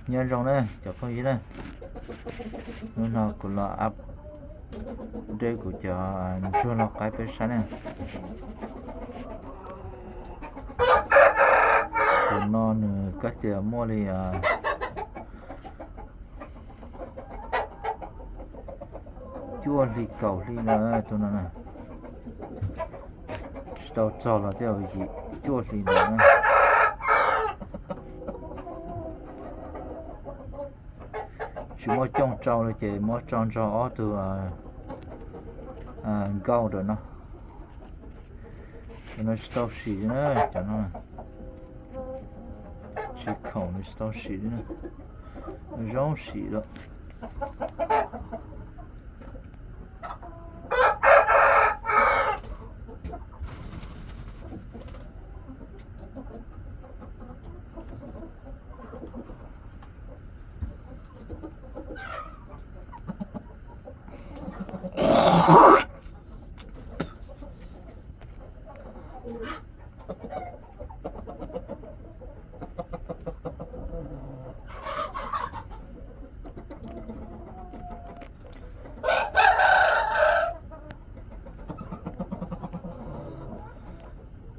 Nyob zoo na cov phooj ywg na, hnub no kuv los update kuv cov ntsuag lau qaib peb saib na. Tus no nws kab tias muaj li cuaj hli kaum hli lawm tus no na. Tsis tau txog los twb yim cuaj hli lawm na. Tsis muaj cooj tsau li ces muab tso nrog ob tug nkauj ntawm no. Cov no tsis tau sim li na, cov no tsis khoom li, tsis tau sim li na. Zoo sim lawm.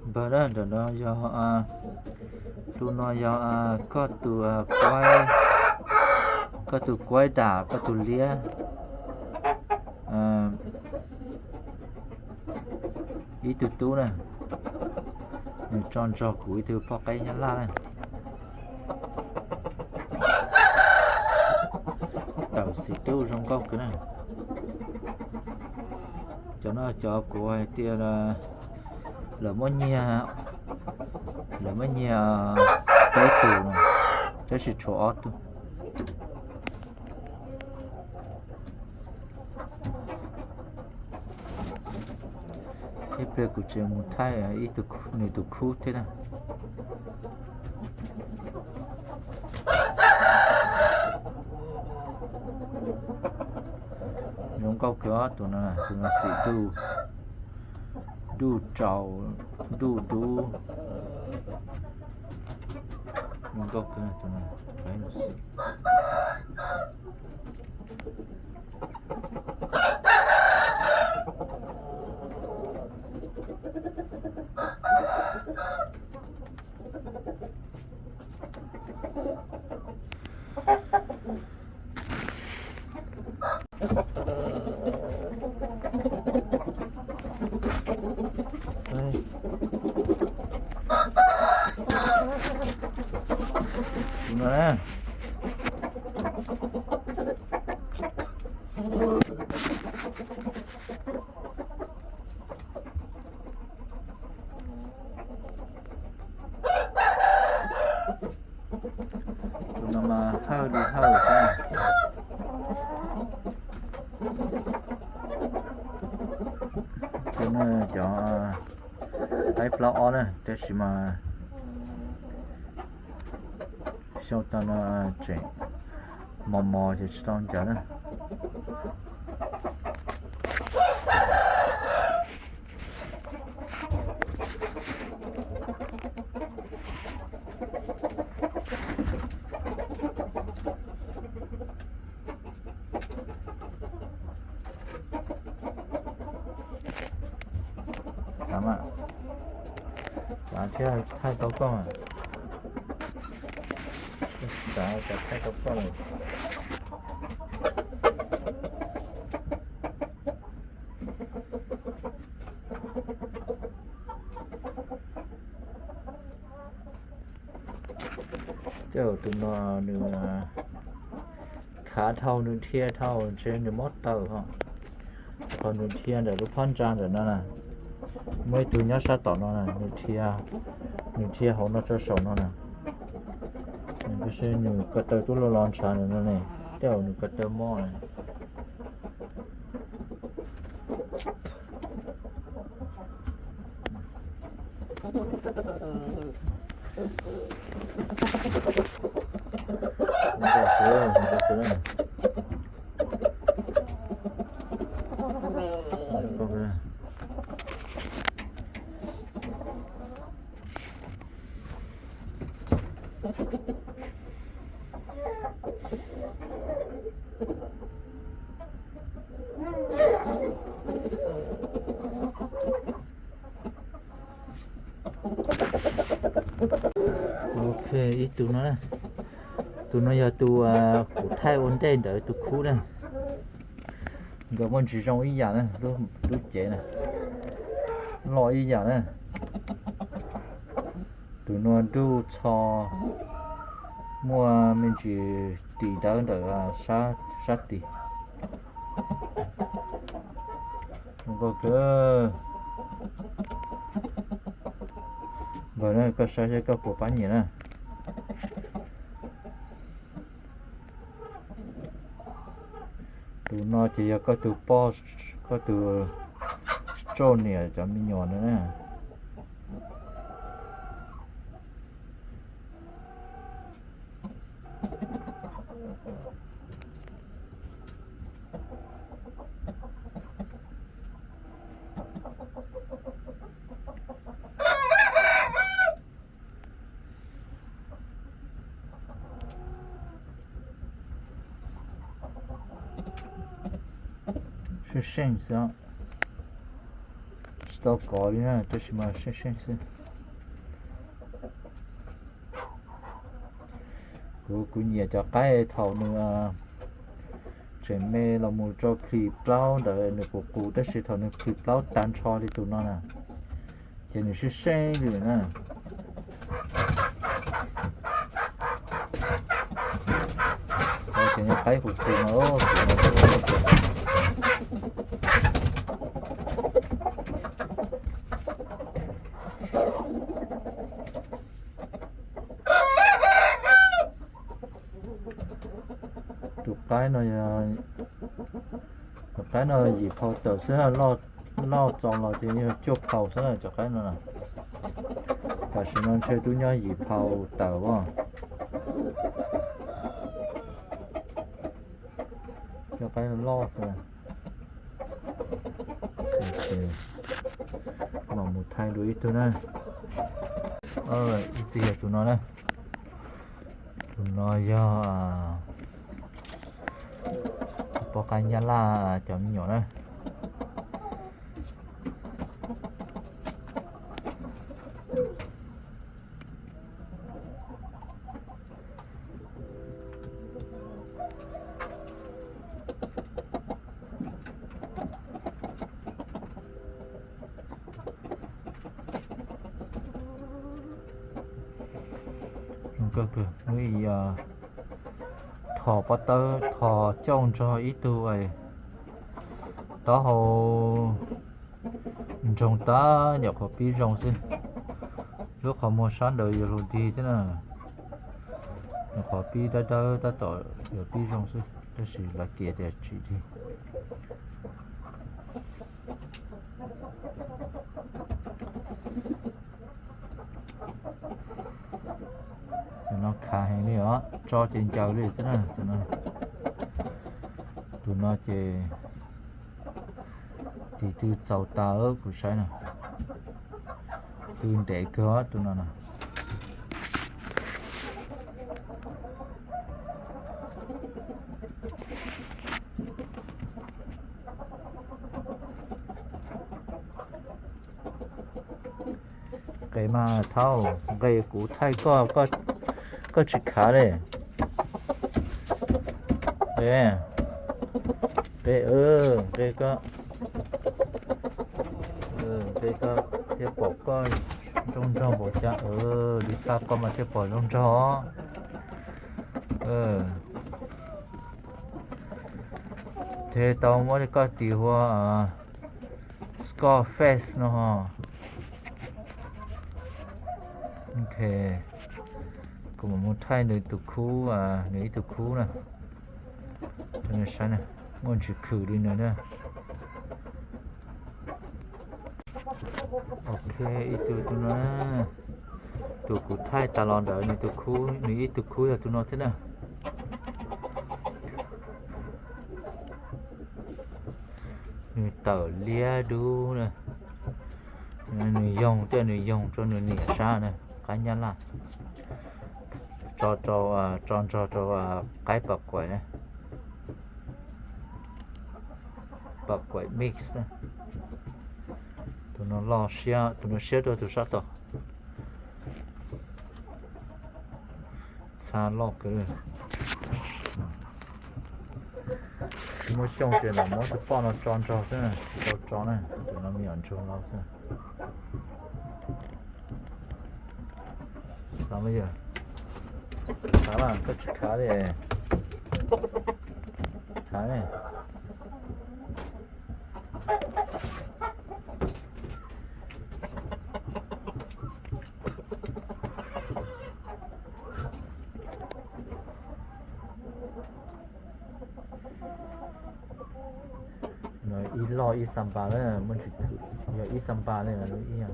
Npawg, ntawm no yog, tus no yog koj tus, koj tus kuaib dam koj tus liab ib tug tub na. Nws tso nrog kuv ib tug poj qaib Nyab Laj na. Tawm xim dub zoo nkauj kawg na. Cov no cov kuv hais tias lawv muab nyiag, lawv muab nyiag peb tug no, tab sis tshuav ob tug. Ib pliag kuv tseem mus thaij ib tug, nws tus khub thiab na. Zoo nkauj kawg tus no, tus no xim duj, duj tsaus, duj dub. Zoo nkauj kawg tus no. Tus no mas hawj li hawj xwb. Tus no cov qaib plaub ob na, tab sis mas xyoo tas no tseem mos mos ces tsis tau ncaws na. Xav mas, xav thiaj thaij tau koj. Xav xav thaij tau koj lawm. Tej zaum tus no nws khav dhau, nws dhia dhau ntshe nws mob taw ho. Qhov nws dhia ntawm lub phab ntsa ntawm no na, muaj ib tug nyob sab tom no na, nws dhia, nws dhia hauv no tso saum no na. Nws ko taw twb los los ntshav ntawm no ne, tej zaum nws ko taw mob na. Ok, ib tug no, tus no yog tus kuv thaij ua ntej ntawd tus khub na. Nkawd muaj ntsis zoo ib yam na, lub cev na, loj ib yam na. Tus no nruj txho, muaj me ntsis tis dawb ntawm sab tis. Zoo nkauj kawg. Npawg na, koj saib seb koj puas pab nyiam na. Tus no ces yog koj tus poj, koj tus tsauj niam cov me nyuam no na. Seej seej xwb, tsis tau kov li na, tab sis mas seej seej xwb. Kuv, kuv nyiam cov qaib thaum nws tseem me los mus rau plhis plaub ntawd nws qus qus, tab sis thaum nws plhis plaub tag nrho li tus no na, ces nws seej seej li na. Ces nws qaib qus qus no. Tus qaib no, tus qaib no yim phau tawm xwb, loj txaus los ces yog cuaj phau xwb cov qaib no. Tam sim no ntshe twb nyob yim phau tawm as. Cov qaib loj xwb. Mam mus thaij dua ib tug na. Ib tug yog tus no na. Tus no yog poj qaib Nyab Laj cov me nyuam na. Thom pob tawb, thom cauj nrog ib tug taub hau ntsoog tag, nyuam qhuav pib zoo xwb. Lub qhov muag sab ntawd yuav luag dig thiab na. Nyuam qhuav pib dawb dawb tab tom yuav pib zoo xwb, tab sis lawv kiag tias tsis dig. Tus no khav heev li os, tso ces ncaws li xwb na. Tus no ces tis twb txaus tas kuv saib na. Twb ntev kawg tus no na. Nqe mas thaub, nqe kuv thaij koj, koj tsis khav li. Nqe, nqe, nqe koj, nqe koj thiaj pom koj zoo nraug npaum cas, li thaj koj mas thiaj pom zoo nraug. Thiaj tau muab koj tis hu ua Scarface no ho. Ok, kuv mam mus thaij nws tus khub, nws ib tug khub na. Saib na, muaj ntsis khwm li nws na. Ok, ib tug tus no, tus kuv thaij tas los ntawd nws tus khub, nws ib tug khub yog tus no thiab na. Nws tawm liab dub na. Nws yoog, tej nws yoog rau nws niam sab na, qaib Nyab Laj. Tso rau, tso nrog rau qaib pas quaim, pas quaim mix. Tus no loj siab, tus no siab dua tus sab tod. Txha loj kawg. Tsis muaj xyooj ces lam muab tus poj no tso nrog xwb, tsis tau tso na, tus no me nyuam ntsuag no xwb. Xav mas yog, khav mas koj tsis khav li, khav ne. No ib loj ib xab npas na, muaj ntsis khwm, yog ib xab npas li lub ib yam.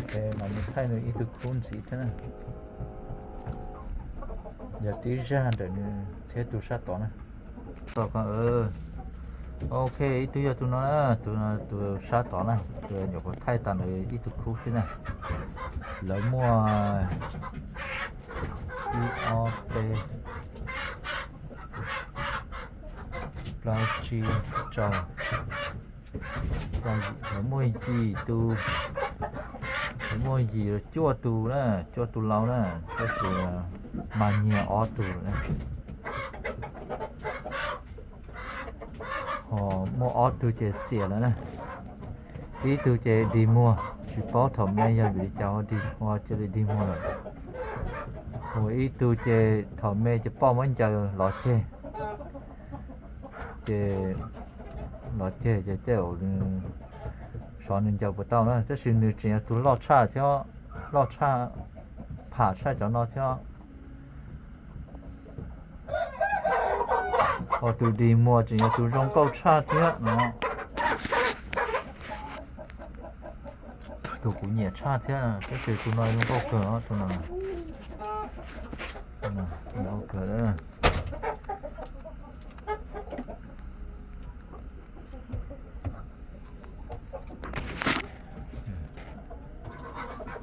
Ces mam mus thaij nws ib tug khub ntxiv thiab na. Yog tib zaj ntawm nws thiab tus sab tod na. Ok, ib tug yog tus no na, tus, tus sab tod na, tus nyuam qhuav thaij tag ntawd ib tug khub xwb na. Lawv muaj ib ob peb plaub tsib rau, lawv muaj yim tus, lawv muaj yim los cuaj tus na, cuaj tus laus na, tab sis mas nyiag ob tug lawm na. Ho muaj ob tug ces xiam lawm na. Ib tug ces dig muag, tsis paub thaum me yog vim li cas ua dig, ua cia li dig muag lawm. Ho ib tug ces thaum me ces poj muab ncaws los ceg, ces los ceg ces tej zaum sov nws ncaws puas tau na, tab sis nws tseem yog tus loj tshaj thiab, loj tshaj, pham tshaj cov no thiab. Ho tus dig muag tseem yog tus zoo nkauj tshaj thiab no. Tus kuv nyiam tshaj thiab, tab sis tus no zoo nkauj kawg, tus no zoo nkauj kawg.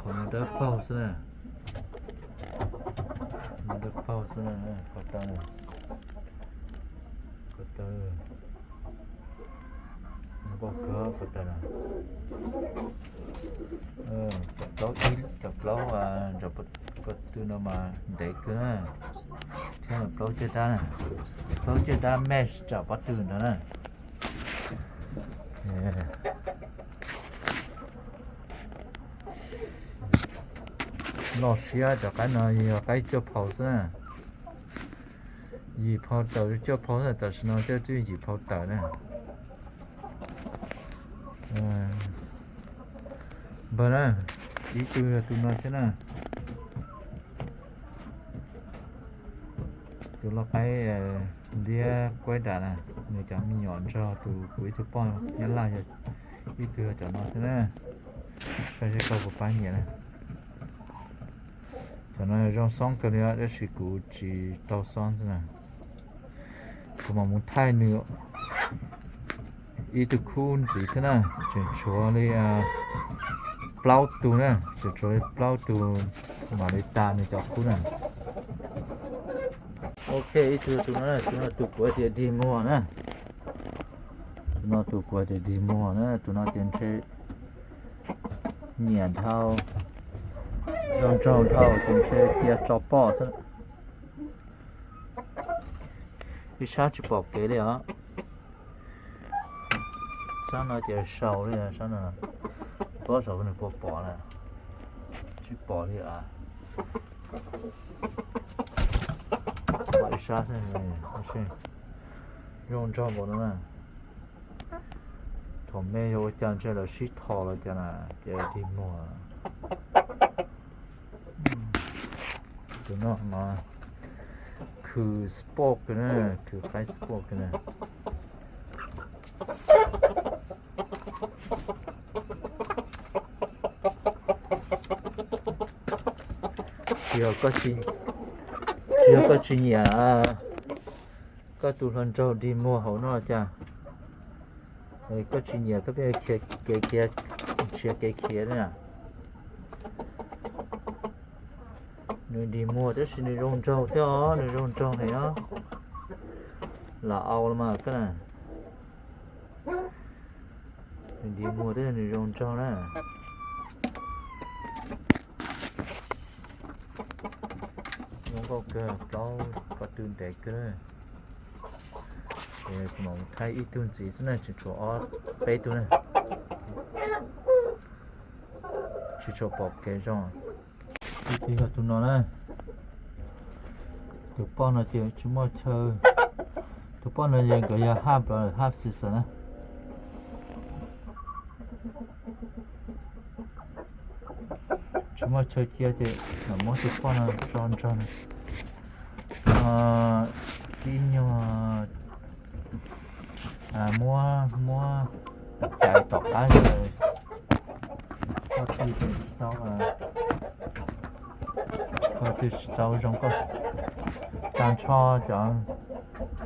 Qhov no dawb paug xwb na, dawb paug xwb na, ko taw, ko taw, ko taw, cov plaub, cov plaub nram ko tw no mas ntev kawg na, thiab plaub caj dab, plaub caj dab mesh tsam pob tw ntawd na. Loj siab, cov qaib no yog qaib cuaj phau xwb na. Yim phau tawm cuaj phau xwb, tam sim no coj twb yim phau tawm na. Npawg na, ib tug yog tus no thiab na. Tus loj qaib liab kuaib dam na, nws cov me nyuam nrog tus kuv ib tug poj Nyab Laj, ib tug yog cov no thiab na. Saib seb koj puas pab nyiam na. Cov no zoo xoob kawg li, tab sis kuv tsis tau xoob xwb na. Kuv mam mus thaij nws ib tug khub ntxiv thiab na, tseem tshuav li plaub tug na, tseem tshuav li plaub tug mam li tas nws cov khub na. Ok, ib tug tus no, tus no tus kuv hais tias dig muag na. Tus no tus kuv hais tias dig muag na, tus no ces ntshe nyiam dhau, zoo nraug dhau ces ntshe cia tso poj xwb. Ib sab tsis pom kev li os. Sab no ces sau li sab no. Pob saum nws puas pom na. Tsis pom li as. Pom ib sab xwb, zoo nraug npaum no na. Thaum me yog ua cas ntshe lawv sib thos los cas na, ces dig muag. Tus no mas khwv sport na, khwv qaib sport na. Tsis yog koj tsis, tsis yog koj tsis nyiam koj tus hluas nraug dig muag hauv no cas? Koj tsis nyiam koj pheej khiav kev khiav, nrhiav kev khiav na. Nws dig muag tab sis nws zoo nraug thiab os, nws zoo nraug heev os. Lam au los mas koj na. Nws dig muag thiab nws zoo nraug na. Zoo nkauj kawg, plaub ko tw ntev kawg. Ces kuv mam mus thaij ib tug ntxiv xwb na, tseem tshuav ob peb tug na. Tsis tshua pom kev zoo. Ib tug yog tus no na. Tus poj no ces tsis muaj chaw. Tus poj no ces nkawd yog half brother half sister na. Tsis muaj chaw cia ces mam muab tus poj no tso nrog ib nyuag muab, muab cais tom qab. Koj twb tsis tau, koj twb tsis tau zoo koj. Tag nrho cov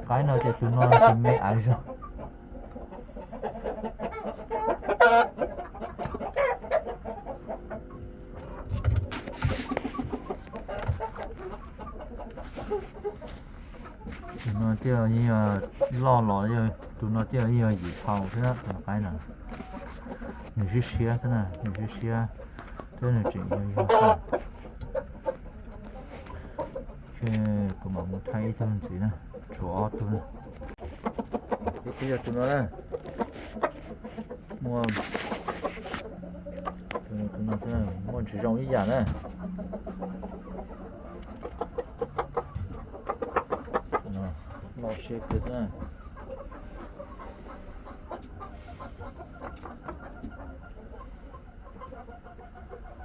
qaib no ces tus no tsis me aiv zog. Tus no thiaj loj los, tus no thiaj yog yim phau thiab tus qaib no. Nws siab siab xwb na, nws siab siab thiab nws tseem yog yog xwb. Kuv mam mus thaij ib tug ntxiv na, tshuav ob tug na. Ib tug yog tus no na. Muaj, tus no muaj ntsis zoo ib yam na. Loj siab kawg na.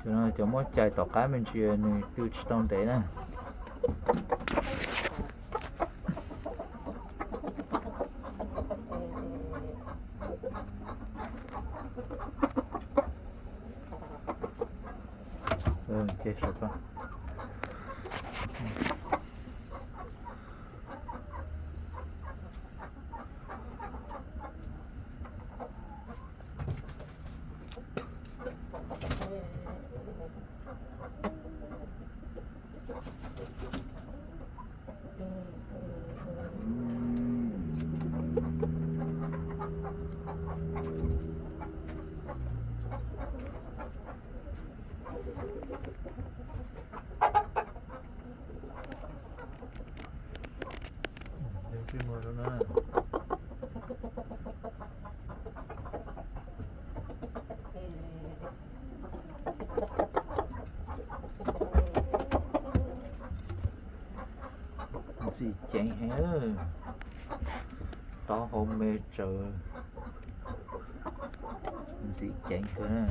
Tus no cov muab cais tom qab me ntsis nws tw tsis tau ntev na. Ces saum ko. Ntxim ceev heev, taub hau me tsawv, ntxim ceev kawg.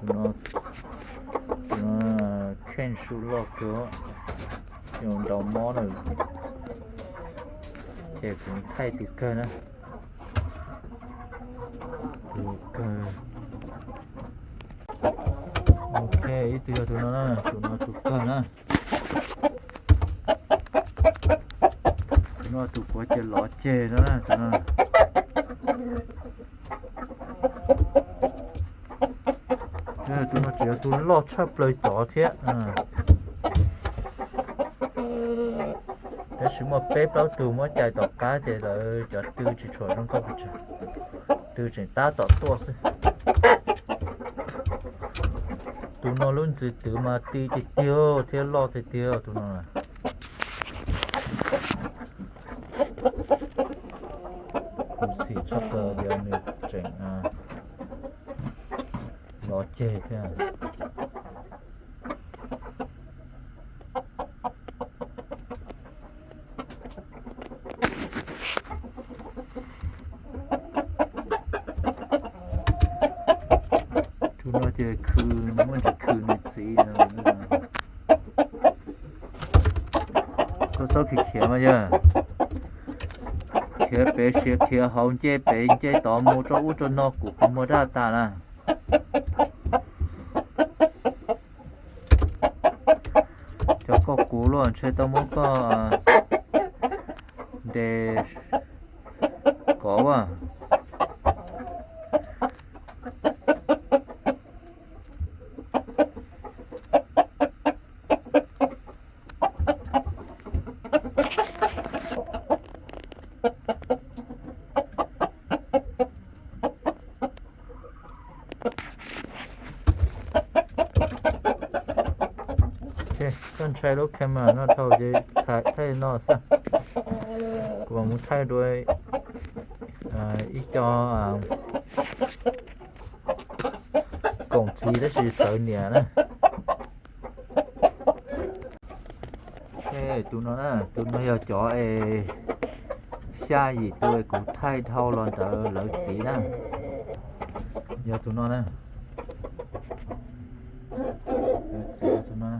Tus no kheej su loj kawg, ntaus mob na. Ces kuv thaij tus kawg na. Tus kawg. Ok, ib tug yog tus no na, tus no tus kawg na. Tus no tus kuav ces lov ceg no na, tus no. Tus no tseem yog tus loj tshaj plaws cov thiab. Tab sis muaj peb plaub tug muab cais tom qab ces lawv cov tw tsis tshua zoo nkauj pes tsawg, tw tseem tab tom tuaj xwb. Tus no lub ntxwv twv mas ti tiag tiag thiab loj tiag tiag tus no. Xim tshaj plaws tias nws tseem lov ceg thiab. Tus no ces khw, muaj ntsis khw nws txiv no. Koj txhob khiav khiav mas yog, khiav pem siav khiav hauv, nce pem nce tod mus rau ub rau no kuv qhov muag daj tas na. Cov koj kuv luaj ntshe tau muab koj ntes kov as. Koj ntshai lub camera no dhau ces thaij no xwb. Kuv mam mus thaij dua ib co koom txiv tab sis txawv niam na. Tus no na, tus no yog cov es xya yim tus kuv thaij dhau los ntawd lawv txiv na. Yog tus no na. Lawv txiv tus no.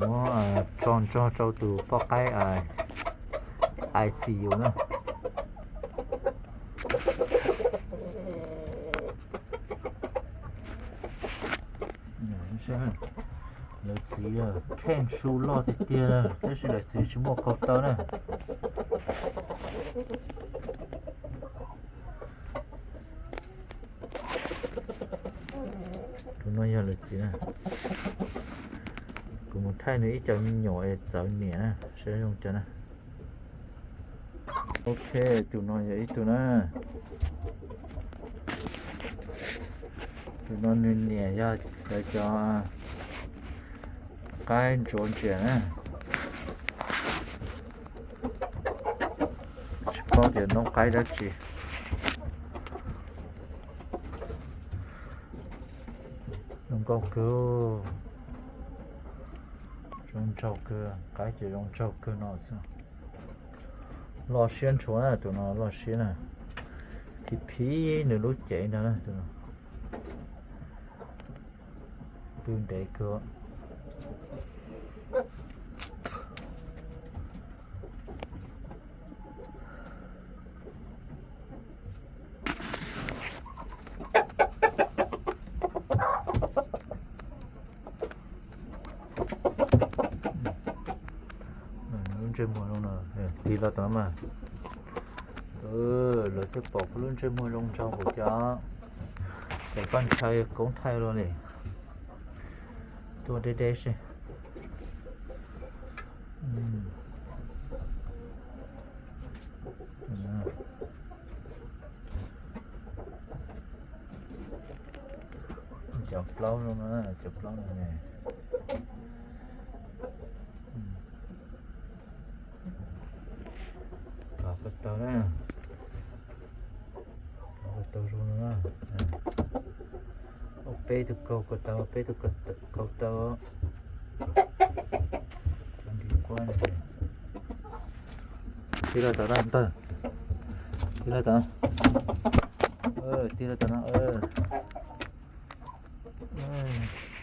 Muab tso nrog rau tus poj qaib I C U na. Lawv txiv kheej su loj tiag tiag na, tab sis lawv txiv tsis muaj kaug taw na. Tus no yog lawv txiv na. Kuv mus thaij nws ib co me nyuam es txawv niam na, saib zoo cas na. Ok, tus no yog ib tug na. Tus no nws niam yog cov, cov qaib ntsuav ntsias na. Tsis paub tias noob qaib dab tsi. Zoo nkauj kawg, zoo nraug kawg, qaib ces zoo nraug kawg no xwb. Loj siab ntshuav na, tus no loj siab na. Phim phim nws lub cev ntag na tus no. Pw ntev kawg. Lub ntsej muag zoo no, tig los tod mas. Lawv thiaj pom koj lub ntsej muag zoo nraug npaum cas. Ces koj ntshai koob thaij los li. Tuaj deb deb seb. Cov plaub zoo no, cov plaub no ne. Pov ko taw na. Pov ko taw zoo no na. Ua peb tug kaug ko taw, ua peb tug kaug taw. Cov ntiv quab no. Tig los tod na ntag. Tig los tod. Tig los tod no.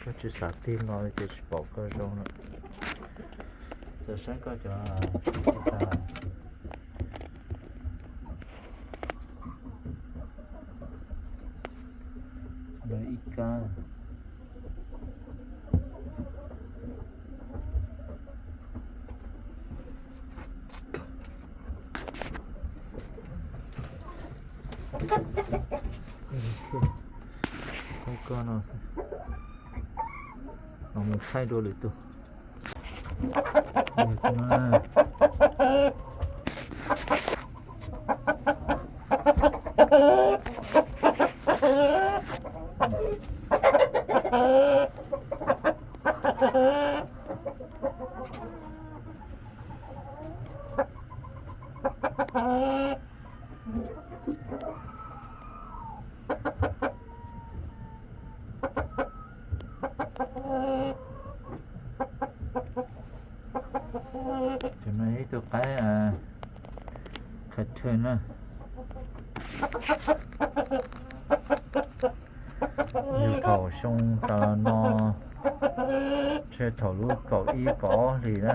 Koj tsis xav tig los ces tsis pom koj zoo na. Txawm saib koj cov, lawv ib kab. Koj no xwb, los mus thaij dua lwm tus. Tus no ib tug qaib qhia thwj na. Yog thaum xyoo tas los no, ntshe thaum lub kaum ib kaum ob hlis na,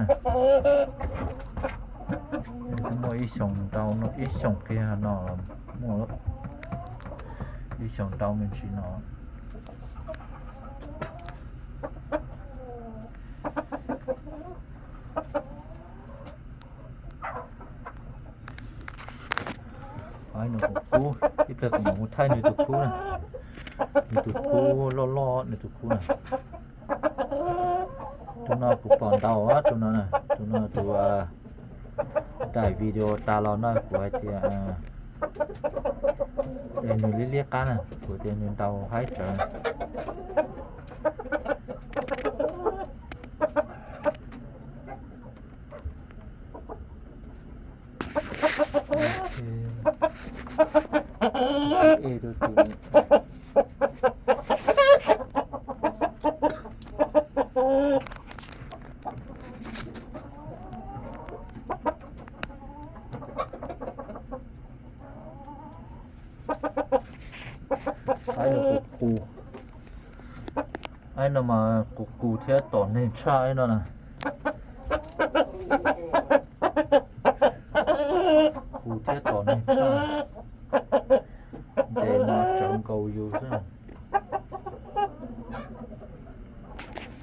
twb muaj ib xyoos ntau, ib xyoos kiag no los muaj, ib xyoos ntau me ntsis no. Nws kuj kub, ib pliag kuv mam mus thaij nws tus khub na. Nws tus khub loj loj, nws tus khub na. Tus no kuv pom ntau, tus no, tus no tus daim video tas los no kuv hais tias nws liab liab qab na, kuv tias nws ntau haib tsawv. Aib no qus qus, aib no mas qus qus thiab tom neeg tshaj aib no na. Qus thiab tom neeg tshaj, ntes mas tsawv nkaus yus xwb.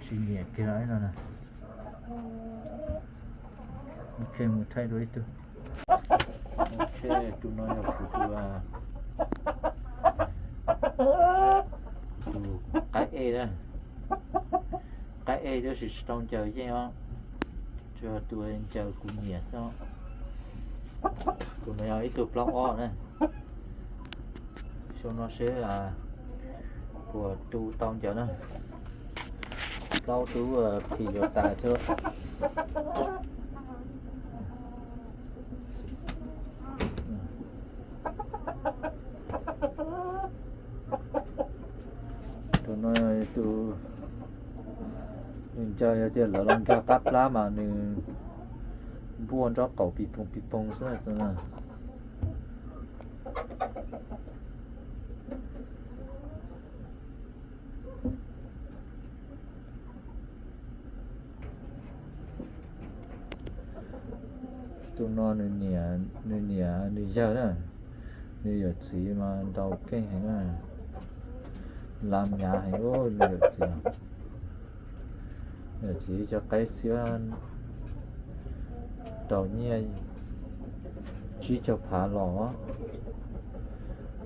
Tsis nyiam kiag aib no na. Ok, mus thaij dua ib tug. Ok, tus no yog kuv tus, tus qaib ej na. Qaib ej tab sis tsis tau ncaws yeej os, tsuas tus ncaws kuv nyiam xwb os. Tus no yog ib tug plaub ob na. Xyoo no seb puas tu tau ncaws na. Plaub tub phim yuav tas xwb. Tus no tus, nws ncaws yog tias lawv los nkag qab plab mas nws npuaj nrob qaum pis poog pis poog xwb tus no. Tus no nws niam nws yawg na, nws yawm txiv mas ntaus keej heev na, lam nyav heev nws yawm txiv. Yawm txiv cov qaib xiab rau nyiaj tsib caug phav los,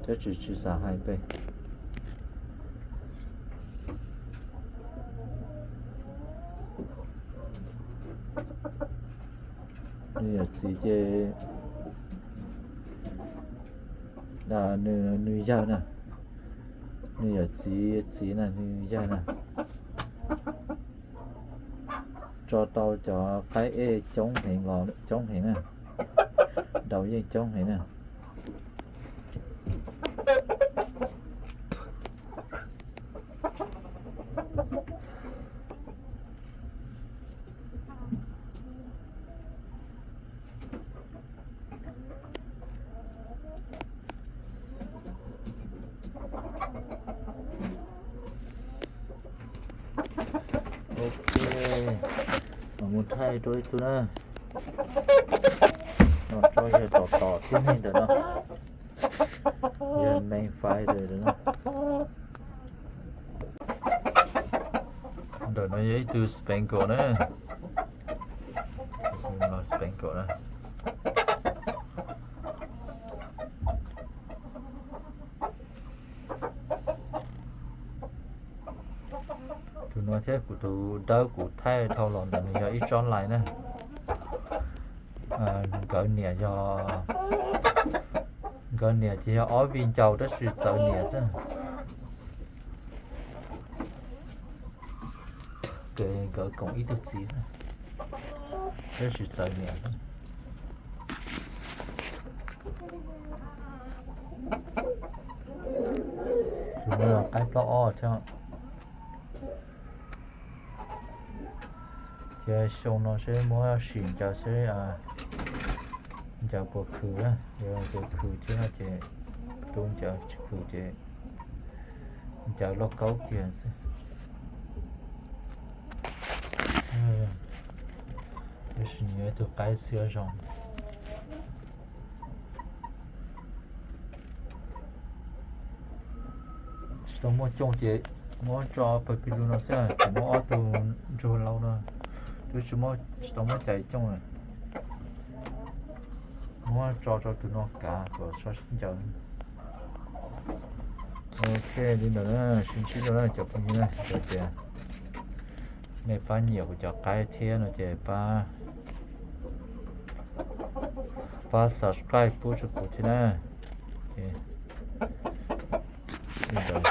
tab sis tsis xav hais pes. Nws yawm txiv ces, nws yawg na, nws yawm txiv txiv na, nws yawg na, tso tau cov qaib ej coob heev los coob heev na, ntaus yeej coob heev na. Ok, mam mus thaij dua ib tug na. No tso yawg tom tom tib neeg ntawm no. Yawg main fighter ntawm no. Ntawm no yog ib tug Spangle na. Spangle na. Tus no thiab kuv tus dawb kuv thaij dhau los ntawm nws yog ib tsob lais na. Nkawd niam yog, nkawd niam ces yog ob vij ncaus tab sis txawv niam xwb. Ces nkawd koom ib tug txiv xwb, tab sis txawv niam xwb. Tus no yog qaib plaub ob thiab. Ces xyoo no seb muab sim ncaws seb ncaws puas khwv, yog tias khwv thiab no ces tu ncaws, tsis khwv ces ncaws lauj kaub kiag xwb. Tab sis nws yog ib tug qaib xiab zoo. Tsis tau muaj cooj ces muab tso pawg pig lug no xwb, tsis muab ob tug ntsuag lau no, twb tsis muab, tsis tau muab cais cooj na. Muab tso rau tus no kav kom tso sib ncaws. Ok, li ntawd na, sib ntsib dua na cov phooj ywg na, yog tias nej pab nyiam kuv cov qaib thiab no ces pab, pab subscribe pub rau kuv thiab na. Li ntawd.